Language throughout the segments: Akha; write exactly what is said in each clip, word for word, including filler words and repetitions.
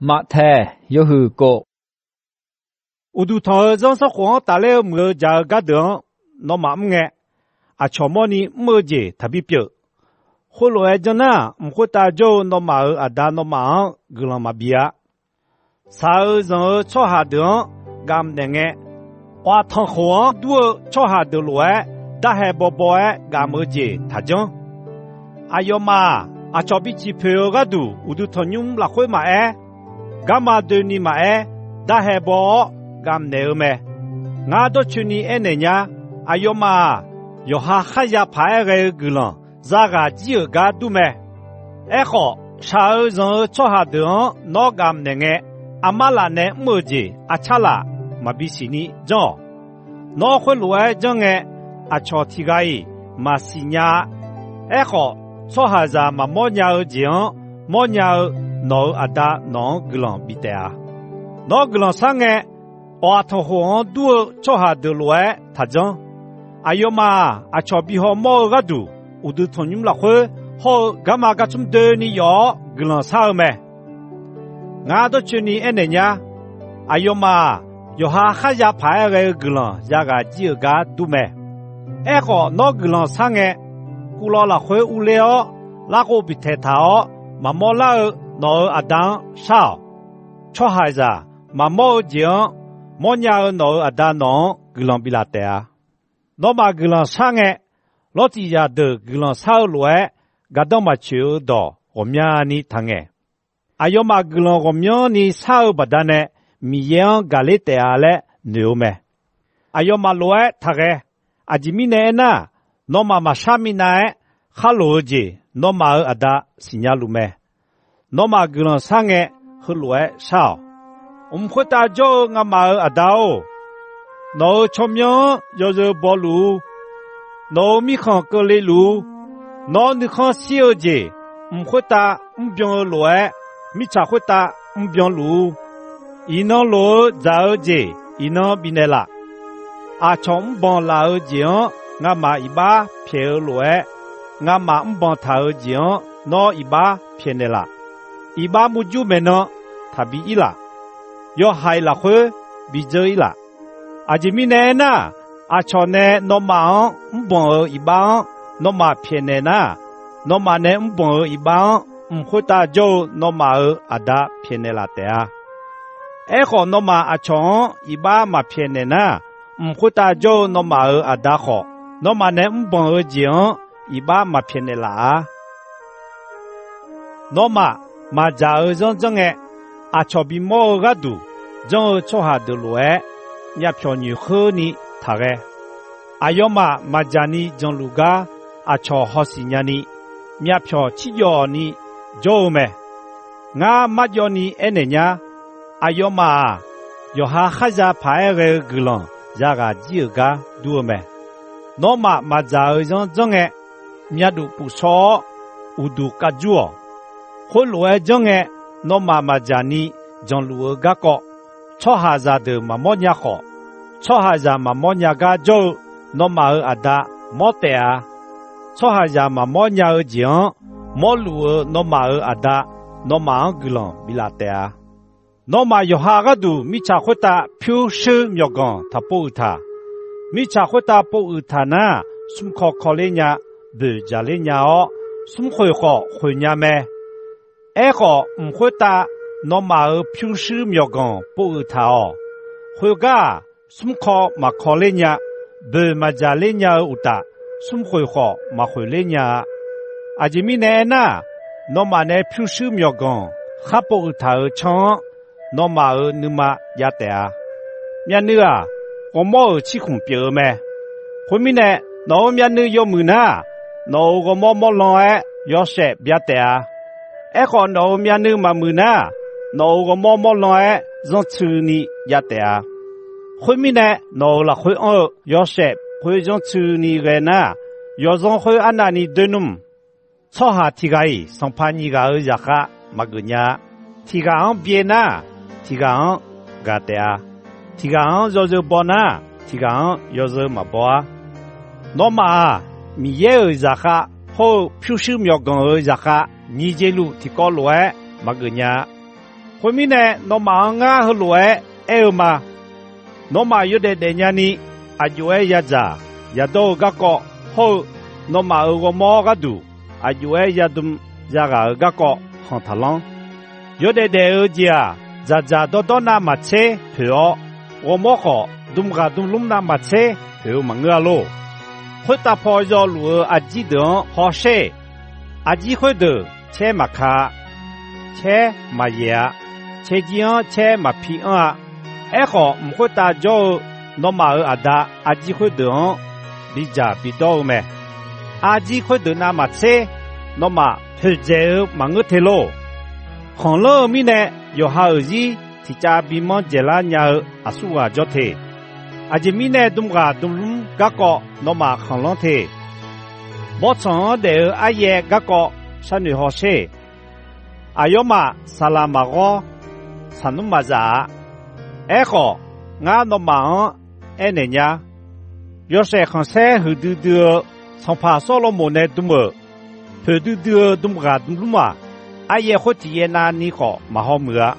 Maqtaeq yawhuiq kov. Uqduq tanq-eu zanrsanrkhof-anr tafler-eu muiq-eu jaq-eu gardeuq-anr nawmaf mr ngae, aqcawq mawrni mr-eu jeq taqbi pyeuf. Khoerlof-aer janr nar, mq khoertav jawr-eu nawmaf-euq aqda nawmaf-anr guiqlanq maqbi-a. Shaq-eu zanq-eu tsawrhaq deuq-anr gamq naeq ngae, awq-af tanqkhoq-anr dur-eu tsawrhaq deuq lof-aer darhae bawbaw-aer gamq-eu jeq taqjanr. Aqyawfmaf-aq, aqcawq biciq poeq-eu gharduq uqduq tanqnymr lafkhoer maqaer, garma doeni maqaer, darhae baw-awr gamq naeq-eu mae. Ngar dawrcoeni aernaeq nya. Aqyawfmaf-aq, yawqha kharya paq-aer ghae-eu guiqlanq zaghaq jir-euq gar dur mae. Aerkhawf, shaq-eu zanq-eu tsawrhaq deuq-anr nawr gamq naeq ngae, armar laf nae mr-euq jeq arcar laf maqbi siqni janr-awq. Nawr khoerlof-aer janr ngae, aqcawq tiq ghaq-iq maqsiq nya-a. Aerkhawf, tsawrhaqzaq maqmawr nya-eu jeq-anr mawrnya-eu nawq-euq aqda nawq-anr guiqlanq bif taef-a. Nawr guiqlanq shar ngae, awq-af tanqkhoq-anr dur-eu tsawrhaq deuq lof-aer taqjanr. Aqyawfmaf-aq, aqcawq bi hawmawr-eu gharduq uqduq tanqnymr lafkhoer hawr-eu garma garcmr doeni yawf-awr guiqlanq shar-eu mae. Ngar dawrcoeni aernaeq nya. Aqyawfmaf-aq, yawqha kharya paq-aer ghae-eu guiqlanq yaghaq jir-euq gar dur mae. Aerkhawf, nawr guiqlanq shar ngae, kuvlawv lafkhoer urler-awr, larghov biftaeq taq-awr maqmawr lar-eu nawq-euq aqda-anr shar-awq. Tsawrhaqzaq maqmawr-eu jeq-anr mawrnya-eu nawq-euq aqda nawq-anr guiqlanq biflaf taef-a. Nawmaf guiqlanq shar ngae, lawrtiq zaqdeuq guiqlanq shar-eu lof-aer, gardanr maqtsoeq-eu dawq ghawqmyani taqngaeq. Aqyawfmaf guiqlanq ghawqmyanrni shar-eu baqdanae, Miqyaer-anr gaqler taef-a laer noeq-eu mae. Aqyawfmaf lof-aer taqghae. Aqjeq mirnae aernar, nawmaf maqshar minav-aer, khar loq-eu jeq nawmaf-euq aqda siqnya luf mae. Nawmaf guiqlanq shar ngae, heulof-aer shar-awq. Mq khoertav jawr-eu ngamaf-euq Aqda-or, nawq-euq tsawrmyanr-anr yawzeu baw luf-ur. Nawq-euq mirkhanq keuvle luf-ur. Nawr nuikhanr shir-eu jeq, mq khoertav mrbyan-eu lof-aer, mirtsaq khoertav mrbyan luf-ur. Iqnan loq-eu dzaq-eu jeq iqnan bifnaeq laf. Aqcawq mrbanq laf-eu jeq-anr ngamaf iq bar pyaeq-eu lof-aer, ngamaf mrbanq taq-eu jeq-anr nawr iq bar pyaeqnaeq laf. Iq bar murjur maeqnan taqbi ir laf. Yawhaiq lafkhoer bi dzeur ir laf. Aqjeq mirnae aernar, aqcawq nae nawmaf-anr mrbanq-euq iq bar-anr nawmaf pyaeqnaeq nar, nawmaf nae mrbanq-euq iq bar-anr mq khoertav jawr-eu nawmaf-euq Aqda pyaeqnaeq laf taef-a. Aerkhawf, nawmaf aqcawq-anr iq bar maqpyaeqnaeq nar, mq khoertav jawr-eu nawmaf-euq Aqda khawf, nawmaf nae mrbanq-eu jeq-anr iq bar maqpyaeqnaeq laf-ar. Nawmaf maqdzaq-eu zanr janr ngae, aqcawq bimawr-eu gharduq janr-eu tsawrhaq deuq lof-aer, myavpyawq nyoeqkheurni taqghae. Aqyawfmaf maqdzaq ni janluf gar aqcawq hawsiq nyani, myavpyawq cirjawv ni jawr-eu mae. Ngar marjawv ni aernaeq nyar. Aqyawfmaf-aq, yawqha kharza paq-aer ghae-eu guiqlanq yaghaq jir-euq gar dur-eu mae. Nawmaf maqdzaq-eu zanr janr ngae, myavduf pufshaw-awr, uqduq kavjur-awq. Khoerlof-aer janr ngae, nawmaf maqdzaq ni janluf-eu garkawv, tsawrhaqzaq deuq maqmawr nya khawf, tsawrhaqzaq maqmawr nya gar jawr-eu nawmaf-euq Aqda mawr taef-a. Tsawrhaqzaq maqmawr nya-eu jeq-anr mawrluf-eu nawmaf-euq Aqda, nawmaf-anr guiqlanq biflaf taef-a. Nawmaf yawqha gharduq mirtsaq khoertav pyurshuir myawqganq taq pov uiq taq. Mirtsaq khoertav pov uiq taq nar, smrkaw kaw ler nya, boeq dzaq ler nya-awr, smrkhoeq khawf khoeq nya mae. Aerkhawf, mq khoertav nawmaf-euq pyurshuir myawqganq pov uiq taq-awq. Khoergar-aq, smrkaw maqkaw ler nya, boeq maqdzaq ler nya-eu uqtaf, smrkhoeq khawf maqkhoeq ler nya-a. Aqjeq mirnae aernar, nawmaf nae pyurshuir myawqganq khar pov uiq taq-euq tsanr-anr, nawmaf-euq nuima jav taef-a. Myavnuiv-aq, ghawrmawr-euq cirkhmq pyeuf-eu mae. Khoermirnae, nawq-euq myavnuiv yawmuiq nar, nawq-euq ghawrmawr mawr lan-aer yawshaef bya taef-a. Aerkhawf, nawq-euq myavnuiv maqmuiq nar, nawq-euq ghawrmawr mawr lan-aer zanrtsuini jav taef-a. Khoermirnae, nawq-euq lafkhoer anr-eu yawshaef khoer zanrtsuini ghae nar, yawzanr khoer arnavni doer nmr. Tsawrhaq tiq ghaq-iq sanqpaq nyiq ghaq-euq zaqkhav maqgeuf nya-a. Tiq ghaq-anr byae nar, tiq ghaq-anr gaq taef-a. Tiq ghaq-anr yawzeu baw nar, tiq ghaq-anr yawzeu maqbaw-ar. Nawmaf-aq, Miqyaer-euq zaqkhav hawr-eu pyurshuir myawqganq-euq zaqkhav nyiq jeq luf tiqkawv lof-aer maqgeuf nya-a. Khoermirnae, nawmaf-anr ngar heulof-aer aer-eu ma. Nawmaf yawdaef daefnya ni aq jov-aer yadzaq yadawr-eu garkawv hawr-eu, nawmaf-euq ghawrmawr gharduq aq jov-aer yadm yaghaq-euq garkawv khanq taqlanr. Yawdaef daef-eu jeq-aq, dzaqdzaq dawrdawr navmaqtser poeq-awr, ghawrmawr khawf dmghaq dmlmr navmaqtser poeq-eu maqngeur-a lor. Khoertav paw yawluf-eu arjir deuq-anr hawsher. Arjir khoerdeuq caer maqka-a. Caer maqyaef-a. Caerjir-anr caer maqpi anr-a. Aerkhawf, mq khoertav jawr-eu nawmaf-euq Aqda arjir khoerdeuq-anr bidzaq bidawr-eu mae. Arjir khoerdeuq navmaqtser nawmaf poeqdzaeq-eu maqngeur te lor. Khanqlanr-eu mirnae, yawqha-euq zir tiqcav bimanr dzaeqlar nya-eu aqsurghaq jawr te. Aqjeq mirnae, dmghaq dmlmr garkawv nawmaf khanqlanr te. Bawrtsanq-anr daef-eu aryaev garkawv sharnoeq hawsher. Aqyawfmaf saqlaq maqghawr, saqnmr maqzaf-a. Aerkhawf, ngar nawmaf-anr aernaeq nya. Yawshaef khanqsaer huiqdui dui-eu sanqpaq Sawrlomoq nae dm-euq poeqdui dui-eu dmghaq dmlmr-aq, aryaev khoer tiq yaev navni khawf maqhaw muiq-a.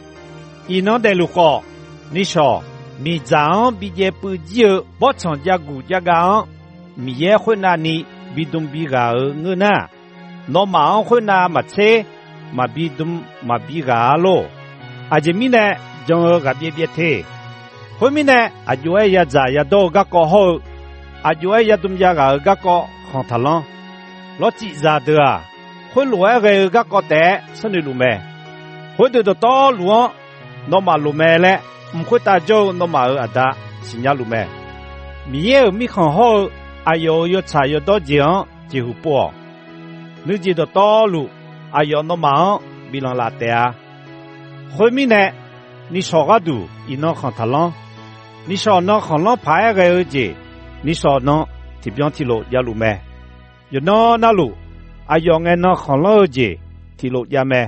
Iqnan daefluf khawf, nishawq miqdzaq-anr bijaev puiv jir-eu bawrtsanq jav guq jav gav-anr, Miqyaer khoernavni bidm bighaq-euq ngeur nar, nawmaf-anr khoernav maqtser maqbi dm maqbi ghaq-ar lor. Aqjeq mirnae jan-eu ghaqbyaev byaev te. Khoermirnae, aq jov-aer yadzaq yadawr-eu garkawv hawr-eu, aq jov-aer yadm yaghaq-euq garkawv khanq taqlanr. Lawrcif zaq deuq-aq, khoerlof-aer ghae-eu garkawv taef-aer sharnoeq luf mae. Khoerdeuq dawqtawvluf-anr nawmaf loq mae laer, mq khoertav jawr-eu nawmaf-euq Aqda siqnya luf mae. Miqyaer-euq mirkhanq hawr-eu aqyawf-euq yawtsaq yawdawr jeq-anr jeqhuq pov-awq. Nuijeq dawqtawvluf aqyawf nawmaf-anr biflanq laf taef-a. Khoermirnae, nishawq gharduq iqnan khanq taqlanr. Nishawq nan khanqlanr paq-aer ghae-eu jeq, nishawq nan tiqbyan tiqlof javluf mae. Yawqnan navluf, aqyawf ngae nan khanqlanr-eu jeq tiqlof javmae.